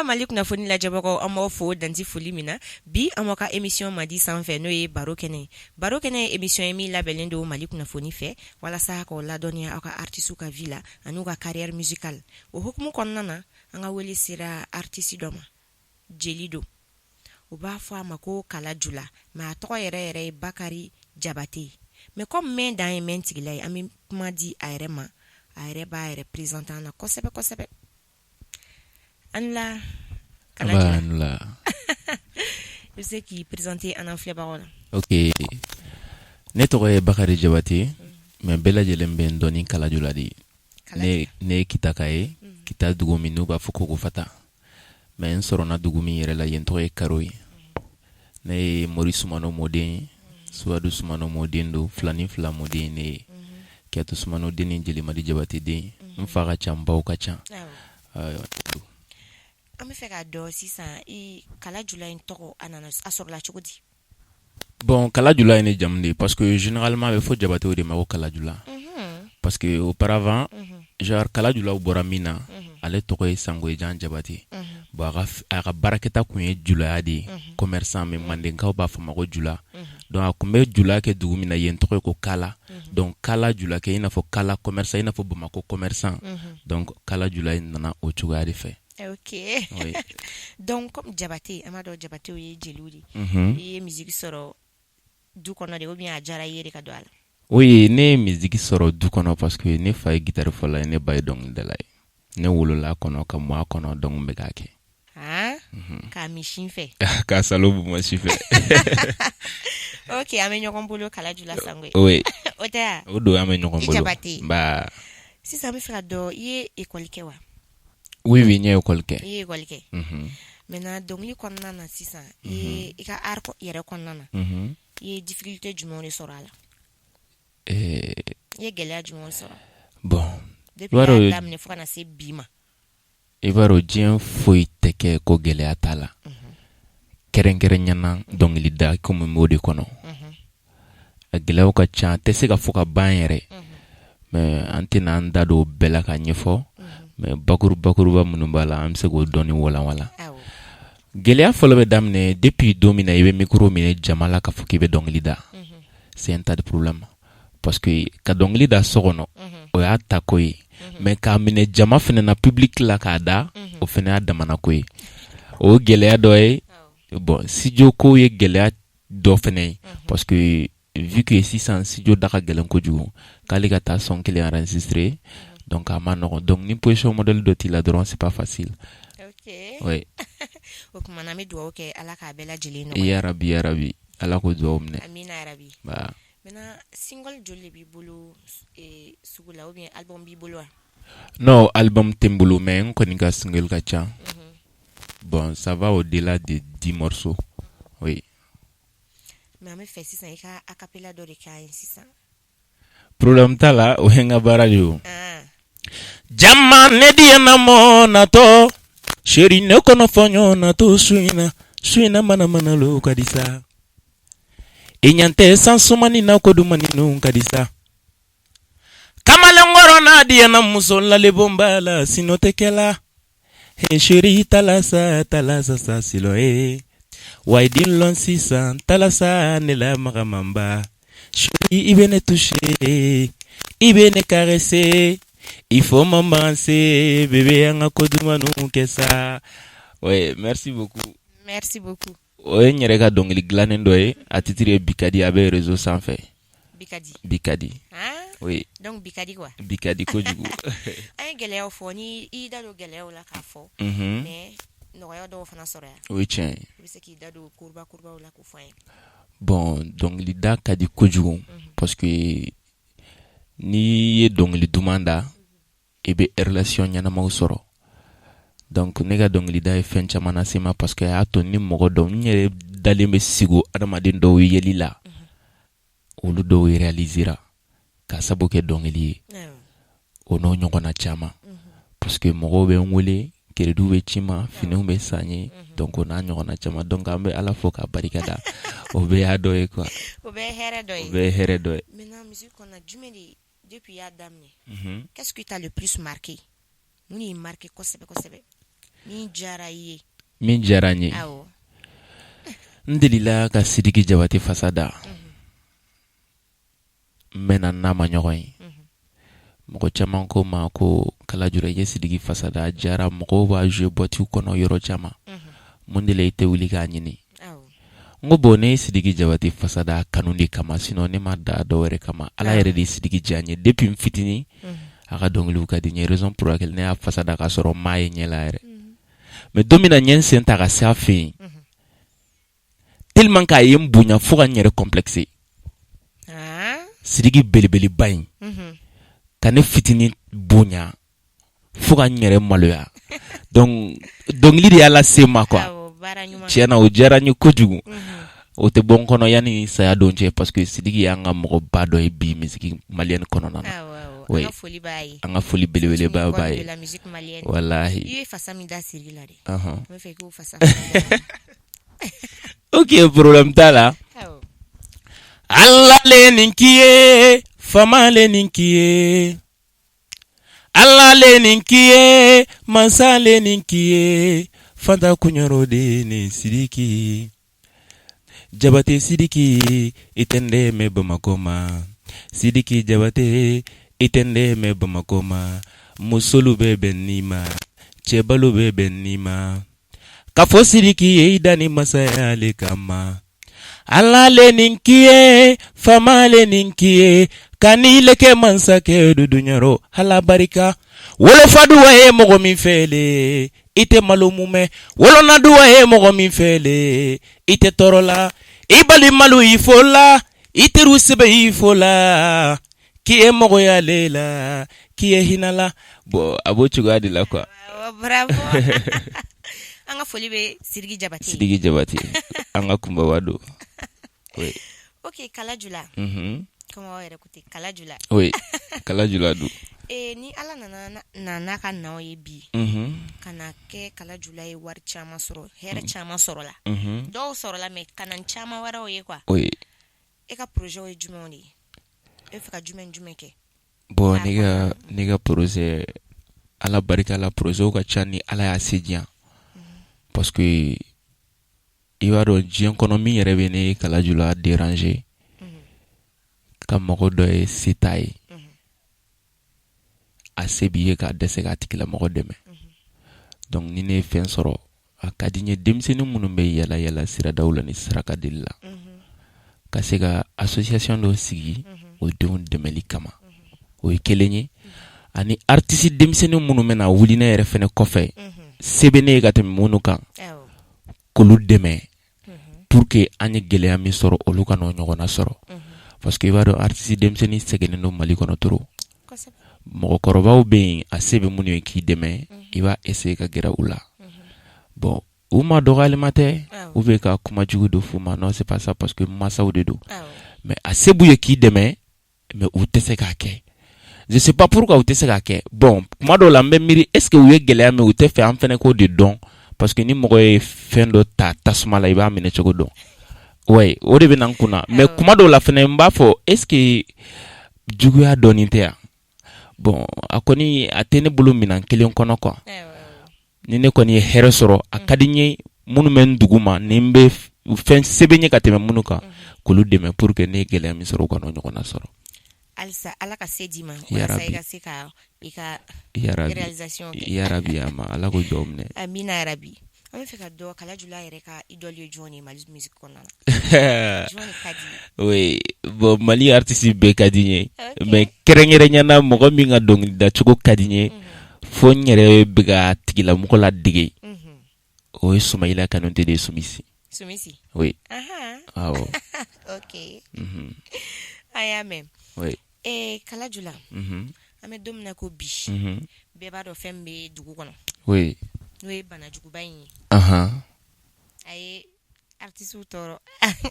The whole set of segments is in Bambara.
Ayiwa, Mali kunnafoni lajɛbagaw, an b'aw fo dan tɛ foli min na. Bi, an b'aw ka émission mandi sanfɛ, n'o ye Baro kɛnɛ ye. Baro kɛnɛ ye émission ye min labɛnnen don Mali kunnafoni fɛ walasa k'aw ladɔnniya aw ka artistes ka vie la ani ka carrière musicale. O hukumu kɔnɔna na, an ka wele sera artiste dɔ ma, jeli don, u b'a fɔ a ma ko Kala Jula, mais a tɔgɔ yɛrɛ yɛrɛ ye Bakari Jabate. Mais comme mɛn dan ye mɛn tigila ye, an bɛ kuma di a yɛrɛ ma, a yɛrɛ b'a yɛrɛ présenter an na kosɛbɛ kosɛbɛ. An la, Kala Jula, i bɛ se k'i présenter an filɛbagaw la? Ok, ne tɔgɔ ye Bakari Jabate, mais bɛɛ lajɛlen bɛ n dɔn ni Kala Jula de ye. Ne ye Kitaka ye, Kita dugu min n'u b'a fɔ ko Fata, mais n sɔrɔna dugu min yɛrɛ la, yen tɔgɔ ye Karo ye. Ne ye Mori Sumano mɔden ye, Suwadu Sumano mɔden don, filani fila mɔden ye ne ye, Kiyatu Sumano den ni Jelimadi Jabate den. N fa ka ca, n baw ka ca. An bɛ fɛ k'a dɔn sisan, i Kala Jula in tɔgɔ, a nana a sɔrɔla cogo di? Bon, Kala Jula ye ne jamu de ye, parce que généralement a bɛ fɔ Jabatew de ma ko Kala Jula, parce que auparavant, genre, Kala Julaw bɔra min na, ale tɔgɔ ye Sangoyejan Jabate. Bon, a ka baarakɛta kun ye julaya de ye, commerçant, mais mandenkaw b'a fɔ ma ko Jula. Donc a kun bɛ jula kɛ dugu min na, yen tɔgɔ ye ko Kala. Donc Kala Julakɛ, i n'a fɔ Kala commerçant, i n'a fɔ Bamakɔ commerçant. Donc Kala Jula in nana o cogoya de fɛ. Ok. Oui. Donc comme Jabate, an b'a dɔn Jabatew ye jeliw de ye, i ye musique sɔrɔ du kɔnɔ de ou bien a diyara i ye de ka don a la? Oui, ne ye musique sɔrɔ du kɔnɔ, parce que ne fa ye guitare fɔla ye, ne ba ye dɔnkilidala ye. Ne wolola a kɔnɔ, ka mɔ a kɔnɔ, donc n bɛ k'a kɛ. Han, k'a min sin fɛ. K'a salo buma si fɛ. Ok, an bɛ ɲɔgɔn bolo, Kala Jula Sango. Oui. O tɛ wa? O don, an bɛ ɲɔgɔn I bolo. Jabate. Ba. Sisan, an bɛ fɛ ka dɔn, i ye école kɛ wa? Oui, n ye école kɛ. I ye école kɛ. Maintenant, dɔnkili kɔnɔna na sisan, i ye i ka art yɛrɛ kɔnɔna na, i ye difficulté jumɛnw de sɔrɔ a la? I ye gɛlɛya jumɛnw sɔrɔ bon, depuis i b'a i y'a dɔn daminɛ fo ka na se bi ma? I b'a dɔn, diɲɛ foyi tɛ kɛ ko gɛlɛya t'a la, kɛrɛnkɛrɛnyana dɔnkilida, komi n b'o de kɔnɔ. A gɛlɛyaw ka ca, a tɛ se ka fɔ ka ban yɛrɛ, mais an tɛna an da don o bɛɛ la ka ɲɛfɔ, mais bakuru bakuruba minnu b'a la, an bɛ se k'o dɔɔni walanwalan. Gɛlɛya fɔlɔ bɛ daminɛ depuis don min na i bɛ micro minɛ jama la k'a fɔ k'i bɛ dɔnkili da. C'est un tas de problème, parce que ka dɔnkili da so kɔnɔ, o y'a ta ko ye, mais k'a minɛ jama fɛnɛ na, public la, k'a da, o fɛnɛ y'a damana ko ye. O ye gɛlɛya dɔ ye. Bon, studio ko ye gɛlɛya dɔ fɛnɛ ye, parce que vu que sisan studio da ka gɛlɛn kojugu, k'ale ka taa son kelen enregistrer, donc a ma nɔgɔn. Donc ni position modèle dɔ t'i la dɔrɔn, c'est pas facile. Oui. O tuma na, an bɛ dugawu kɛ, Ala k'a bɛɛ lajɛlen nɔgɔya. Ya rabi, ya rabi, Ala k'o dugawu minɛ. Amina ya rabi. Ba. Maintenant, single joli de b'i bolo sugu la, ou bien album b'i bolo wa? Non, album tɛ n bolo, mais n kɔni ka single ka ca. Bon, ça va au-delà de 10 morceaux, oui. Mais an bɛ fɛ sisan i ka acapella dɔ de k'an ye sisan. Problème t'a la, o ye n ka baara de ye o. Ah. Jama ne diyana mɔ natɔ, chéri, ne kɔnɔ fɔ natɔ su in na, su in na, mana mana lo ka di sa, i ɲɛ tɛ san sumani na, ko dumani nu ka di sa, kamalenkɔrɔ n'a diyana muso lalebon b'a la, sinɔ tɛ kɛla. He chéri, tala sa, tala sa sa silo ye wa i den lɔn sisan, tala sa ne la magamanba. Chéri, i bɛ ne toucher, i bɛ ne caresser, il faut m'embrasser, bébé, an ka ko dumanw kɛ sa. Ouais, merci beaucoup. Merci beaucoup. O ye n yɛrɛ ka dɔnkili dilannen dɔ ye, a titre ye Bi ka di, a bɛ réseau sanfɛ. Bi ka di. Bi ka di. Ah. Oui. Donc bi ka di quoi. Bi ka di kojugu. An ye gɛlɛyaw fɔ, ni i da don gɛlɛyaw la k'a fɔ, mais nɔgɔya dɔw fana sɔrɔ yan. O ye tiɲɛ ye. I bɛ se k'i da don kuruba kurubaw la k'o fɔ an ye? Bon, dɔnkilida ka di kojugu, parce que n'i ye dɔnkili duman da, i bɛ relation ɲɛnamaw sɔrɔ. Donc ne ka dɔnkilida ye fɛn caman lase n ma, parce que a y'a to ni mɔgɔ dɔw, n yɛrɛ dalen bɛ sigi adamaden dɔw yeli la, olu dɔw réalisera ka sabu kɛ dɔnkili ye, o n'o ɲɔgɔnna caman, parce que mɔgɔw bɛ n wele, crédit bɛ ci n ma, finiw bɛ san n ye, donc o n'a ɲɔgɔnna caman. Donc an bɛ Ala fo k'a barika da, o bɛɛ y'a dɔ ye quoi. O bɛɛ ye hɛrɛ dɔ ye. O bɛɛ ye hɛrɛ dɔ ye. Maintenant, musique kɔnɔna, jumɛn de, depuis i y'a daminɛ, qu'est-ce qui t'a le plus marqué? Mun de y'i marqué kosɛbɛ kosɛbɛ? Min diyara i ye. Min diyara n ye. Awɔ. N delila ka Sidiki Jabate fasa da. N mɛnna n'a ma ɲɔgɔn ye. Mɔgɔ caman ko n ma ko Kalajula i ye Sidiki fasa da a diyara mɔgɔw b'a jouer boîte kɔnɔ yɔrɔ caman. Mun de la i tɛ wuli k'a ɲini? N ko bon ne ye Sidiki Jabate fasa da kanu de kama sinon ne m'a da dɔ wɛrɛ kama. Ala yɛrɛ de ye Sidiki diya n ye depuis n fitinin a ka dɔnkiliw ka di n ye raison pour laquelle ne y'a fasa da k'a sɔrɔ n m'a ye ɲɛ la yɛrɛ. Mais don min na n ye n sen ta ka se a fɛ yen tellement k'a ye n bonya fo ka n yɛrɛ complexé. Sidiki belebeleba in ka ne fitinin bonya fo ka n yɛrɛ maloya donc dɔnkili de y'a lase n ma quoi. Tiɲɛ na o diyara n ye kojugu. O tɛ bɔ n kɔnɔ yanni saya don cɛ parce que Sidiki y'an ka mɔgɔba dɔ ye bi musique malienne kɔnɔna na. Oui. An ka foli belebeleba b'a ye. Walahi. I ye fasa min da Sidiki la dɛ. Ɔhɔn. N bɛ fɛ i k'o fasa. Ok, problème t'a la. Ala le nin k'i ye, faama le nin k'i ye. Ala le nin k'i ye, mansa le nin k'i ye. Fanta kunyɔrɔ de ni Sidiki. Jabate Sidiki, i tɛ n dɛmɛ Bamakɔ ma. Sidiki Jabate, i tɛ n dɛmɛ Bamakɔ ma. Musolu bɛ bɛn ni ma, cɛbalu bɛ bɛn ni ma. K'a fɔ Sidiki ye i da ni masaya le kama. Ala le nin k'i ye, faama le nin k'i ye, ka n'i le kɛ mansakɛ du dunya rɔ, Ala barika. Wolofaduwa ye mɔgɔ min fɛ le, i tɛ malo mumɛ. Wolonaduwa ye mɔgɔ min fɛ le, i tɛ tɔɔrɔ la. I balimalu i fo la, i teriw sɛbɛ i fo la. K'i ye mɔgɔya le la, k'i ye hinɛ la. Bon, a b'o cogoya de la quoi. Bravo. An ka foli bɛ Sidiki Jabate. Sidiki Jabate, an ka kunbaba don. Oui. Ok, Kalajula. Comme aw yɛrɛ ko ten, Kalajula. Oui, Kalajula don. Ee ni Ala nana na n'a ka naw ye bi. Ka na kɛ Kalajula ye wari caman sɔrɔ, hɛrɛ caman sɔrɔ la. Dɔw sɔrɔla mais ka na caman wɛrɛw ye quoi. Oui. E ka projet ye jumɛnw de ye? E bɛ fɛ ka jumɛn jumɛn kɛ? Bon, ne ka projet, Ala barika la, projet ka ca ni Ala y'a se diyan. Parce que i b'a dɔn diɲɛ kɔnɔ min yɛrɛ bɛ ne Kalajula déranger, ka mɔgɔ dɔ ye se t'a ye, a se b'i ye k'a dɛsɛ k'a tigilamɔgɔ dɛmɛ. Donc ni ne ye fɛn sɔrɔ, a ka di n ye denmisɛnnin minnu bɛ yala yala siradaw la ni saraka deli la, ka se ka association dɔ sigi o denw dɛmɛli kama. O ye kelen ye. Ani artiste denmisɛnnin minnu bɛna wuli ne yɛrɛ fɛnɛ kɔfɛ, se bɛ ne ye ka tɛmɛ minnu kan, k'olu dɛmɛ pour que an ye gɛlɛya min sɔrɔ, olu ka n'o ɲɔgɔnna sɔrɔ. Parce que i b'a dɔn artiste denmisɛnnin sɛgɛnnen don Mali kɔnɔ trop. Mɔgɔkɔrɔbaw bɛ yen, a se bɛ minnu ye k'i dɛmɛ, i b'a essayer ka gɛrɛ u la. Bon, u ma dɔgɔyalima tɛ ou bien ka kuma jugu dɔ f'u ma, non, c'est pas ça, parce que mansaw de don. Mais a se b'u ye k'i dɛmɛ, mais u tɛ se k'a kɛ. Je sais pas pourquoi u tɛ se k'a kɛ. Bon, kuma dɔw la n bɛ miiri, est ce que u ye gɛlɛya min, u tɛ fɛ an fɛnɛ k'o de dɔn? Parce que ni mɔgɔ ye fɛn dɔ ta tasuma la, i b'a minɛ cogo dɔn. Ouais, o de bɛ na n kunna. Mais kuma dɔw la fɛnɛ n b'a fɔ, est ce que juguya dɔɔnin tɛ yan? Bon, a kɔni a tɛ ne bolo minɛn kelen kɔnɔ quoi. Ni ne kɔni ye hɛrɛ sɔrɔ, a ka di n ye minnu bɛ n dugu ma, ni n bɛ fɛn se bɛ n ye ka tɛmɛ minnu kan, k'olu dɛmɛ pour que ne ye gɛlɛya min sɔrɔ, u kana o ɲɔgɔnna sɔrɔ. Halisa Ala ka se d'i ma walasa i ka se ka i ka réalisation kɛ. Yarabi, a ma Ala k'o dugawu minɛ. Amina yarabi. An bɛ fɛ ka dɔn Kalajula yɛrɛ ka idole ye jɔn ye Mali musique kɔnɔna na? Jɔn de ka di ye? Oui, bon, Mali artiste bɛɛ ka di n ye. Mais kɛrɛnkɛrɛnnenya la, mɔgɔ min ka dɔnkilidacogo ka di n ye fo n yɛrɛ bɛ ka tigilamɔgɔ ladege, o ye Sumayila Kanute de ye, Sumisi. Sumisi. Oui. Awɔ. Ok. An y'a mɛn. Oui. Ee Kalajula. An bɛ don min na ko bi, bɛɛ b'a dɔn fɛn min bɛ dugu kɔnɔ. Oui. N'o ye banajuguba in ye. A ye artistes tɔɔrɔ.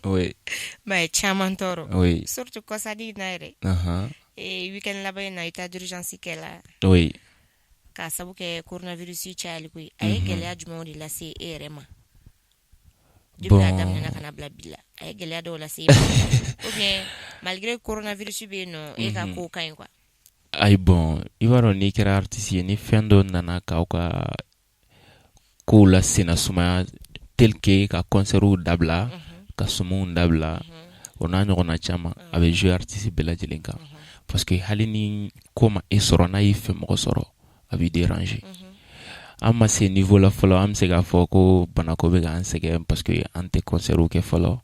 Oui. Mais a ye caman tɔɔrɔ. Oui. Surtout kɔsadi in na yɛrɛ. Ee week-end laban in na, état d'urgence kɛla. Oui. K'a sabu kɛ coronavirus cayali ko ye. A ye gɛlɛya jumɛnw de lase e yɛrɛ ma? Depuis a daminɛna ka na bila bi la, a ye gɛlɛya dɔw lase e ma ou bien malgré coronavirus bɛ yen nɔ, e ka ko ka ɲi quoi? Ayi, bon, i b'a dɔn n'i kɛra artiste ye, ni fɛn dɔ nana k'aw ka Kow la senna sumaya tel que ka concertw dabila, ka sumuw dabila, o n'a ɲɔgɔnna caman, a bɛ jouer artiste bɛɛ lajɛlen kan, parce que hali ni ko ma e sɔrɔ, n'a y'i fɛ mɔgɔ sɔrɔ, a b'i déranger. An ma se niveau la fɔlɔ an bɛ se k'a fɔ ko banako bɛ k'an sɛgɛn, parce que an tɛ concertw kɛ fɔlɔ.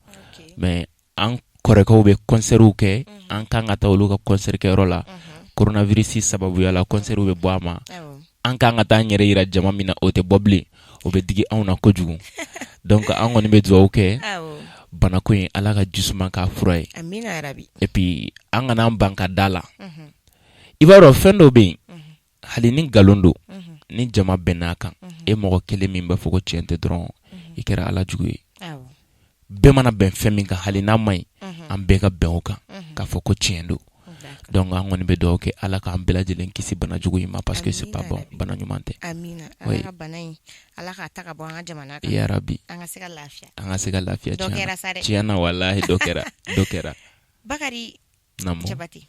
Mais an kɔrɔkɛw bɛ concertw kɛ, an kan ka taa olu ka concert kɛyɔrɔ la. Coronavirus sababuya la, concertw bɛ bɔ a ma. An kan ka taa an yɛrɛ yira jama min na, o tɛ bɔ bilen. O bɛ digi anw na kojugu. Donc an kɔni bɛ dugawu kɛ, banako in, Ala ka jisuma k'a fura ye. Et puis an kana an ban ka da la. I b'a dɔn, fɛn dɔ bɛ yen, hali ni nkalon don, ni jama bɛnn'a kan, e mɔgɔ kelen min b'a fɔ ko tiɲɛ tɛ dɔrɔn, i kɛra Ala jugu ye. Bɛɛ mana bɛn fɛn min kan, hali n'a ma ɲi, an bɛɛ ka bɛn o kan k'a fɔ ko tiɲɛ don. Donc an kɔni bɛ dugawu kɛ, Ala k'an bɛɛ lajɛlen kisi bana jugu in ma, parce que c'est pas bon, bana ɲuman tɛ. Ala ka bana in, Ala k'a ta ka bɔ an ka jamana kan. Yarabi. An ka se ka lafiya. An ka se ka lafiya. Dɔ kɛra sa dɛ. Tiɲɛ na, walahi, dɔ kɛra, dɔ kɛra. Bakari Naamu. Jabate,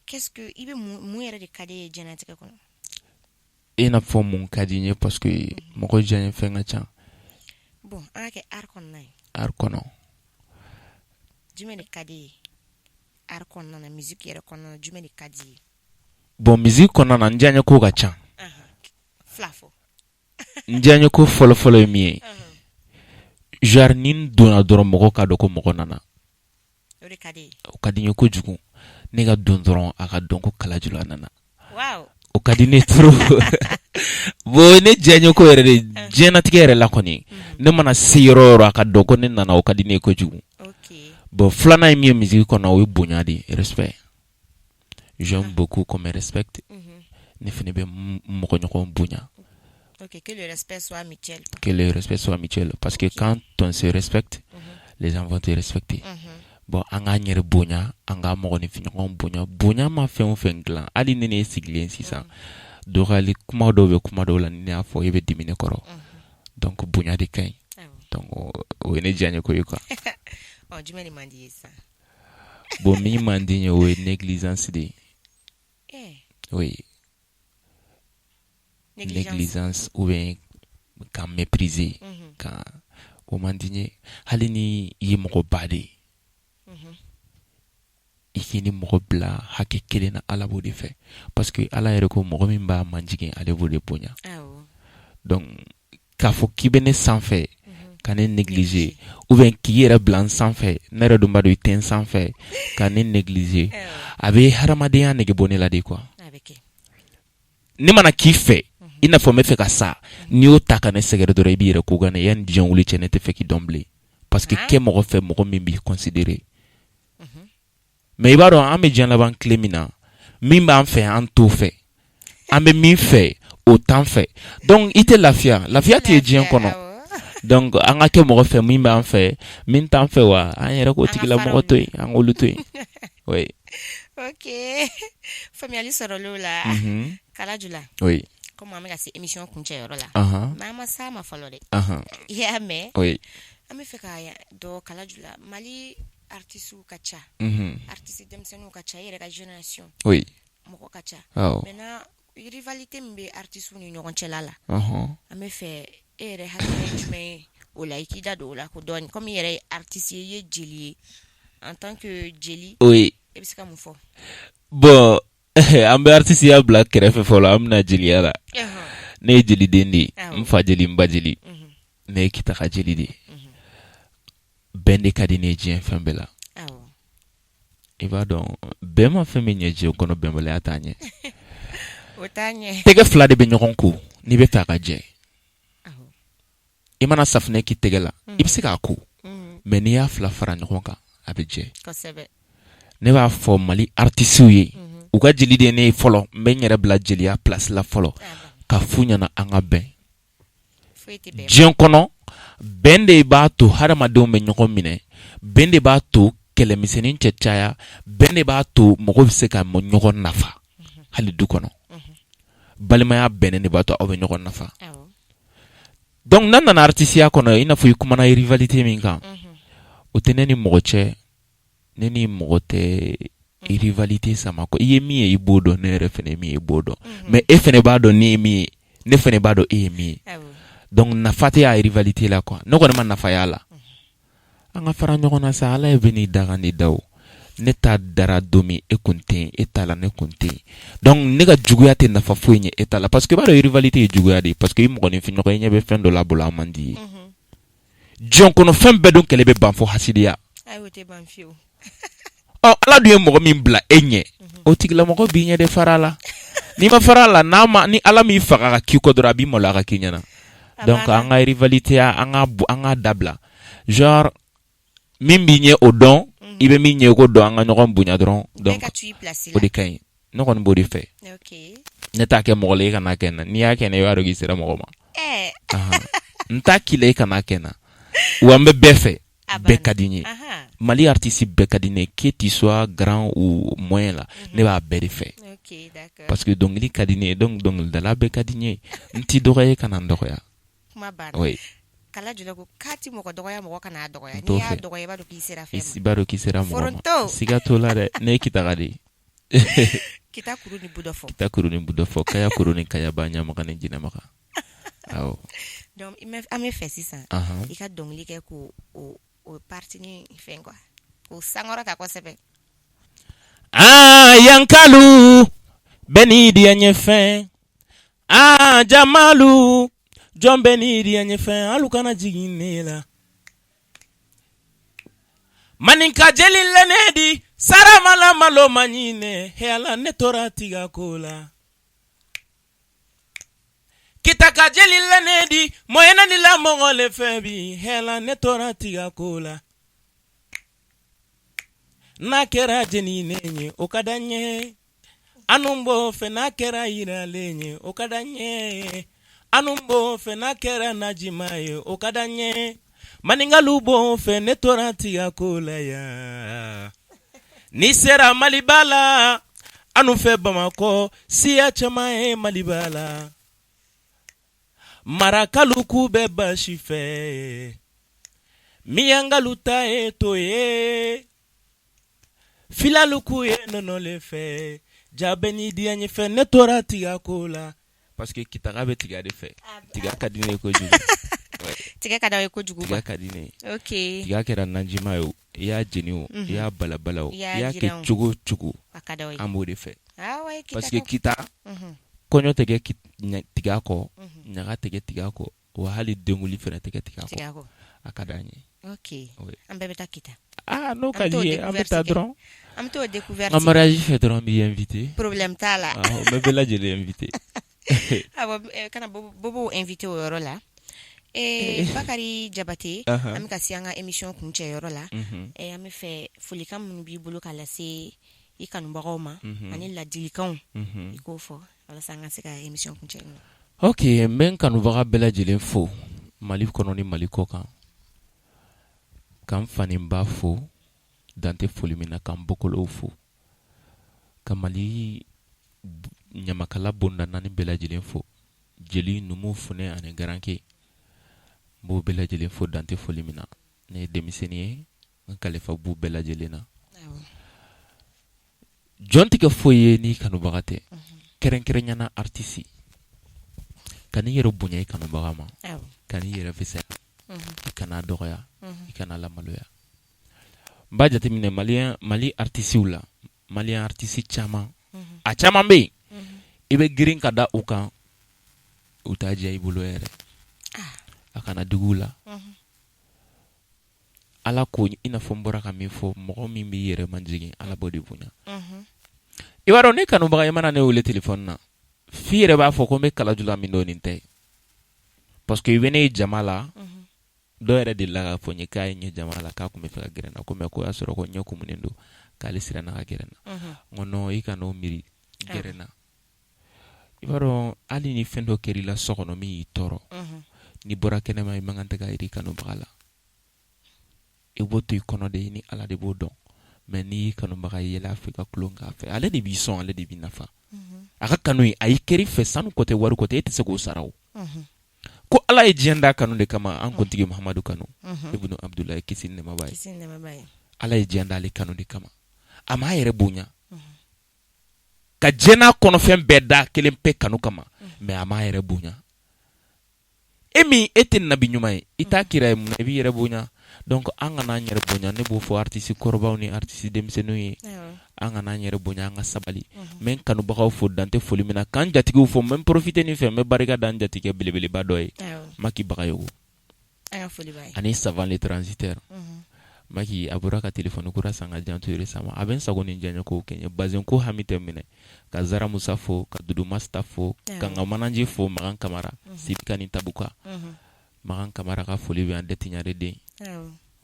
qu'est-ce que i bɛ mun yɛrɛ de ka di ye diɲɛlatigɛ kɔnɔ? I n'a fɔ mun ka di n ye? Parce que mɔgɔ diya fɛn ka ca. Bon, an ka kɛ art kɔnɔna ye. Art kɔnɔ. Jumɛn de ka di ye art kɔnɔna na, musique yɛrɛ kɔnɔna na, jumɛn de ka di ye? Bon, musique kɔnɔna na, n diyaɲɛ ko ka ca. Fila fɔ. N diyaɲɛ ko fɔlɔfɔlɔ ye min ye, genre ni n donna dɔrɔn, mɔgɔ k'a dɔn ko mɔgɔ nana. O de ka di ye. O ka di n ye kojugu. Ne ka don dɔrɔn, a ka dɔn ko Kalajula nana. O ka di ne trop. Bon, ne diyaɲɛ ko yɛrɛ de, diɲɛnatigɛ yɛrɛ la kɔni, ne mana se yɔrɔ o yɔrɔ, a ka dɔn ko ne nana, o ka di ne ye kojugu. Bon, filanan ye min ye musique kɔnɔ, o ye bonya de ye, respect. J'aime beaucoup qu'on me respecte. Ne fana bɛ mɔgɔ ɲɔgɔn bonya. Ok, que le respect soit mutuel. Que le respect soit mutuel, parce que quand on se respecte, les gens vont te respecter. Bon, an k'an yɛrɛ bonya, an k'an mɔgɔninfinɲɔgɔn bonya. Bonya ma fɛn o fɛn dilan, hali ni ne sigilen sisan, dɔgɔyali kuma dɔw bɛ kuma dɔw la, ni ne y'a fɔ, e bɛ dimi ne kɔrɔ. Donc bonya de ka ɲi. Donc o ye ne diyaɲɛ ko ye quoi. Ɔ, jumɛn de man di ye sisan? Bon, min man di n ye, o ye négligence de ye. Oui. Négligence ou bien ka mépriser, ka o man di n ye. Hali ni i ye mɔgɔba de ye, i k'i ni mɔgɔ bila hakɛ kelen na, Ala b'o de fɛ, parce que Ala yɛrɛ ko mɔgɔ min b'a majigin, ale b'o de bonya. Donc k'a fɔ k'i bɛ ne sanfɛ ka ne négliger, ou bien k'i yɛrɛ bila n sanfɛ, ne yɛrɛ dun b'a dɔn i tɛ n sanfɛ, ka ne négliger, a bɛ hadamadenya nege bɔ ne la de quoi. Ne mana k'i fɛ i n'a fɔ n bɛ fɛ ka sa, n'i y'o ta ka ne sɛgɛrɛ dɔrɔn, i b'i yɛrɛ ko gan. Yanni diɲɛ wuli cɛ, ne tɛ fɛ k'i dɔn bilen, parce que kɛ mɔgɔ fɛ, mɔgɔ min b'i considérer. Mais i b'a dɔn, an bɛ diɲɛ laban tile min na, min b'an fɛ, an t'o fɛ, an bɛ min fɛ, o t'an fɛ. Donc i tɛ lafiya, lafiya tɛ diɲɛ kɔnɔ. Donc an ka kɛ mɔgɔ fɛ min b'an fɛ. Min t'an fɛ wa, an yɛrɛ k'o tigilamɔgɔ to yen, an k'olu to yen, oui. Ok, faamuyali sɔrɔla o la. Kalajula. Oui. Komi an bɛ ka se émission kuncɛyɔrɔ la, mais an ma s'a ma fɔlɔ dɛ. I y'a mɛn? Oui. An bɛ fɛ ka dɔn, Kalajula, Mali artistes ka ca, artiste denmisɛnninw ka ca, i yɛrɛ ka génération mɔgɔ ka ca. Maintenant, rivalité min bɛ artistes ni ɲɔgɔn cɛla la, an bɛ fɛ e yɛrɛ hakilina ye jumɛn ye o la? I k'i da don o la ko dɔɔni, komi i yɛrɛ ye artiste ye, i ye jeli ye, en tant que jeli, e bɛ se ka mun fɔ? Bon, an bɛ artiste bila kɛrɛfɛ fɔlɔ, an bɛna jeliya la. Ne ye jeliden de ye. N fa jeli, n ba jeli. Ne ye Kita ka jeli de ye. Bɛn de ka di ne ye diɲɛ fɛn bɛɛ la. I b'a dɔn, bɛn ma fɛn min ɲɛ diɲɛ kɔnɔ, bɛnbaliya t'a ɲɛ. O t'a ɲɛ. Tɛgɛ fila de bɛ ɲɔgɔn ko n'i bɛ fɛ a ka jɛ. I mana safunɛ k'i tɛgɛ la, i bɛ se k'a ko, mais n'i y'a fila fara ɲɔgɔn kan, a bɛ jɛ. Ne b'a fɔ Mali artistes ye, u ka jeli de ne ye fɔlɔ. N bɛ n yɛrɛ bila jeliya place la fɔlɔ, ka f'u ɲɛna, an ka bɛn. Diɲɛ kɔnɔ, bɛn de b'a to hadamadenw bɛ ɲɔgɔn minɛ, bɛn de b'a to kɛlɛmisɛnnin cɛ caya, bɛn de b'a to mɔgɔ bɛ se ka ɲɔgɔn nafa. Hali du kɔnɔ, balimaya bɛnnen de b'a to aw bɛ ɲɔgɔn nafa. Donc n'an nana artisiya kɔnɔ, i n'a fɔ i kumana rivalité min kan, o tɛ ne ni mɔgɔ cɛ. Ne ni mɔgɔ tɛ rivalité sama ko. I ye min ye, i b'o dɔn. Ne yɛrɛ fana ye min ye, i b'o dɔn. Mais e fana b'a dɔn ne ye min ye. Ne fana b'a dɔn e ye min ye. Donc nafa tɛ a rivalité la quoi. Ne kɔni ma nafa y'a la. An ka fara ɲɔgɔn na sa. Ala ye bɛɛ n'i dakan de da o. Ne ta dara don min, e kun tɛ yen, e ta la ne kun tɛ yen. Donc ne ka juguya tɛ nafa foyi ɲɛ e ta la, parce que i b'a dɔn, rivalité ye juguya de ye, parce que i mɔgɔninfin ɲɔgɔn, i ɲɛ bɛ fɛn dɔ la bolo, a man di i ye. Diɲɛ kɔnɔ, fɛn bɛɛ dun kɛlɛ bɛ ban fo hasidiya. Ɔ, Ala dun ye mɔgɔ min bila e ɲɛ, o tigilamɔgɔ b'i ɲɛ de. Fara la, n'i ma fara la, n'a ma ni Ala m'i faga ka k'i kɔ dɔrɔn, a b'i maloya ka k'i ɲɛna. Donc an ka rivalité, an ka dabila. Genre min b'i ɲɛ, o dɔn, i bɛ min ɲɛ, i ko dɔn, an ka ɲɔgɔn bonya dɔrɔn. Donc o de ka ɲi, ne kɔni b'o de fɛ. Ne t'a kɛ mɔgɔ la, i kana kɛ n na. N'i y'a kɛ n na, i b'a dɔn k'i sera mɔgɔ ma. N t'a k'i la, i kana kɛ n na. Wa n bɛ bɛɛ fɛ, bɛɛ ka di n ye. Mali artiste bɛɛ ka di ne ye, que tu sois grand ou moyen la, ne b'a bɛɛ de fɛ, parce que dɔnkili ka di ne ye. Donc dɔnkilidala bɛɛ ka di n ye. N t'i dɔgɔya, i kana n dɔgɔya. Oui. Kala Jula ko k'a ti mɔgɔ dɔgɔya, mɔgɔ kana dɔgɔya. N'i y'a dɔgɔya, i b'a dɔn k'i sera fɛn ma. I b'a dɔn k'i sera mɔgɔ ma, siga t'o la dɛ. Ne ye Kitaka de ye. Kita kuru ni budɔ fɔ. Kita kuru ni budɔ fɔ, Kaya kuru ni Kayaba, Ɲamaga ni Jinɛmaga, awɔ. Donc an bɛ fɛ sisan i ka dɔnkili kɛ k'o o partie ni fɛn quoi, k'o sankɔrɔta kosɛbɛ. Aa, yankalu bɛɛ n'i diya ɲɛfɛn. Aa, jamalu jɔn bɛɛ n'i diya ɲɛfɛn. Alu kana jigin ne la. Maninka jeli lɛnɛ di saramala malo ma ɲinɛ. He Ala, ne tora tiga ko la. Kitaka jeli lɛnɛ di mɔyɛnɛ ni la mɔgɔ le fɛ bi. He Ala, ne tora tiga ko la. N'a kɛra jeninen ye, o ka d'an ye, anu b'o fɛ. N'a kɛra yiralen ye, o ka d'an ye, anu b'o fɛ. N'a kɛra najima ye, o ka d'an ye, maninkalu b'o fɛ. Ne tora tiga ko la yan. N'i sera Maliba la, anu fɛ Bamakɔ, siya caman ye Maliba la. Marakalu k'u bɛ basi fɛ, miyankalu ta ye to ye, filalu k'u ye nɔnɔ le fɛ. Ja bɛɛ n'i diya ɲɛ fɛ. Ne tora tiga ko la, parce que Kitaka bɛ tiga de fɛ. Tiga ka di ne ye kojugu. Tiga ka d'aw ye kojugu. Tiga ka di ne ye. Tiga kɛra najima ye o, i y'a jeni o, i y'a balabala o, i y'a kɛ cogo o cogo, an b'o de fɛ, parce que Kita, kɔɲɔ tɛ kɛ tiga kɔ, ɲaga tɛ kɛ tiga kɔ, wa hali denkuli fana tɛ kɛ tiga kɔ. A ka d'an ye. Ok, an bɛɛ bɛ taa Kita. Ah, n'o ka di ye, an bɛ taa dɔrɔn. An bɛ t'o découverte. N ka mariage fɛ dɔrɔn, n b'i invité. Problème t'a la. N bɛ bɛɛ lajɛlen invité. Awɔ, kana Bobow invité o yɔrɔ la. Bakari Jabate, an bɛ ka se an ka émission kuncɛ yɔrɔ la. An bɛ fɛ folikan minnu b'i bolo ka lase i kanubagaw ma ani ladilikanw, i k'o fɔ walasa an ka se ka émission kuncɛ. Ok, n bɛ n kanubaga bɛɛ lajɛlen fo Mali kɔnɔ ni Mali kɔ kan, ka n fa ni n ba fo dan tɛ foli min na, ka n bɔkolow fo, ka Mali ɲamakala bonda naani bɛɛ lajɛlen fo, jeli, numu, funɛ ani garanke, n b'o bɛɛ lajɛlen fo dan tɛ foli min na. Ne ye denmisɛnnin ye, n kalifa b'u bɛɛ lajɛlen na. Jɔn tɛ kɛ foyi ye n'i kanubaga tɛ, kɛrɛnkɛrɛnyana artiste. Ka n'i yɛrɛ bonya i kanubaga ma, ka n'i yɛrɛ fisaya, i kana dɔgɔya, i kana lamaloya. N b'a jateminɛ Mali artistew la, Mali artiste caman, a caman bɛ yen, i bɛ girin ka da u kan, u t'a diya i bolo yɛrɛ. A kana digi u la. Ala ko, i n'a fɔ n bɔra ka min fɔ, mɔgɔ min b'i yɛrɛ majigin, Ala b'o de bonya. I b'a dɔn, ne kanubaga, i mana ne wele téléphone na, f'i yɛrɛ b'a fɔ ko n bɛ Kalajula min dɔn, nin tɛ, parce que i bɛ ne ye jama la. Dɔw yɛrɛ delila k'a fɔ n ye k'a ye n ye jama la, k'a tun bɛ fɛ ka gɛrɛ n na, ko mais ko y'a sɔrɔ ko ɲɛ kumunen don, k'ale siranna ka gɛrɛ n na. N ko non, i kana o miiri, gɛrɛ n na. I b'a dɔn, hali ni fɛn dɔ kɛra i la so kɔnɔ min y'i tɔɔrɔ, n'i bɔra kɛnɛma, i man kan tɛ k'a yira i kanubaga la. I b'o to i kɔnɔ de, i ni Ala de b'o dɔn. Mais n'i y'i kanubaga ye, yɛlɛ a fɛ, ka tulon k'a fɛ, ale de b'i sɔn, ale de b'i nafa. A ka kanu ye, a y'i kɛr'i fɛ, sanu kɔ tɛ, wari kɔ tɛ, e tɛ se k'o sara. O ko Ala ye diɲɛ da kanu de kama. An kuntigi Muhamadu kanu, ibnu Abdulayi, kisi ni nɛɛma b'a ye, Ala ye diɲɛ da ale kanu de kama. A m'a yɛrɛ bonya ka diɲɛ n'a kɔnɔfɛn bɛɛ da kelen pe kanu kama. Mais a m'a yɛrɛ bonya. E min, e tɛ nabi ɲuman ye, i t'a kira ye, mun na i b'i yɛrɛ bonya? Donc an kana an yɛrɛ bonya. Ne b'o fɔ artiste kɔrɔbaw ni artiste denmisɛnninw ye, an kana an yɛrɛ bonya, an ka sabali. N bɛ n kanubagaw fo dan tɛ foli min na, k'an jatigiw fo. N bɛ profiter nin fɛ, n bɛ barika da n jatigikɛ belebeleba dɔ ye, Maki Bagayogo ani Savant le transitaire. Maki a bɔra ka téléphone kura san ka di yan tout récemment. A bɛ n sago ni diyaɲɛ kow kɛ n ye. Bazin ko hami tɛ minɛ. Ka Zara Musa fo, ka Dudu Masta fo, ka n ka manager fo, Makan Kamara, Sibika ni Tabuka. Makan Kamara ka foli bɛ yan, Dɛtiɲare den.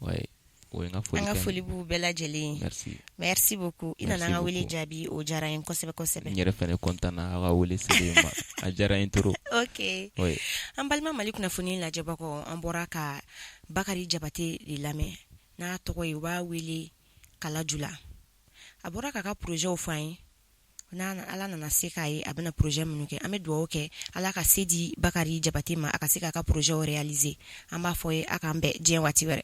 Ouais, o ye n ka foli. An ka foli b'u bɛɛ lajɛlen ye. Merci. Merci beaucoup. I nana an ka wele jaabi, o diyara n ye kosɛbɛ kosɛbɛ. N yɛrɛ fɛnɛ content na aw ka wele selen ma, a diyara n ye trop. Ok. Oui. An balima Mali kunnafoni lajɛbagaw, an bɔra ka Bakari Jabate de lamɛn, n'a tɔgɔ ye u b'a wele Kalajula. A bɔra k'a ka projetw fɔ an ye. N'a Ala nana se k'a ye, a bɛna projet minnu kɛ, an bɛ dugawu kɛ Ala ka se di Bakari Jabate ma, a ka se k'a ka projetw réaliser. An b'a fɔ ye a k'an bɛn diɲɛ waati wɛrɛ.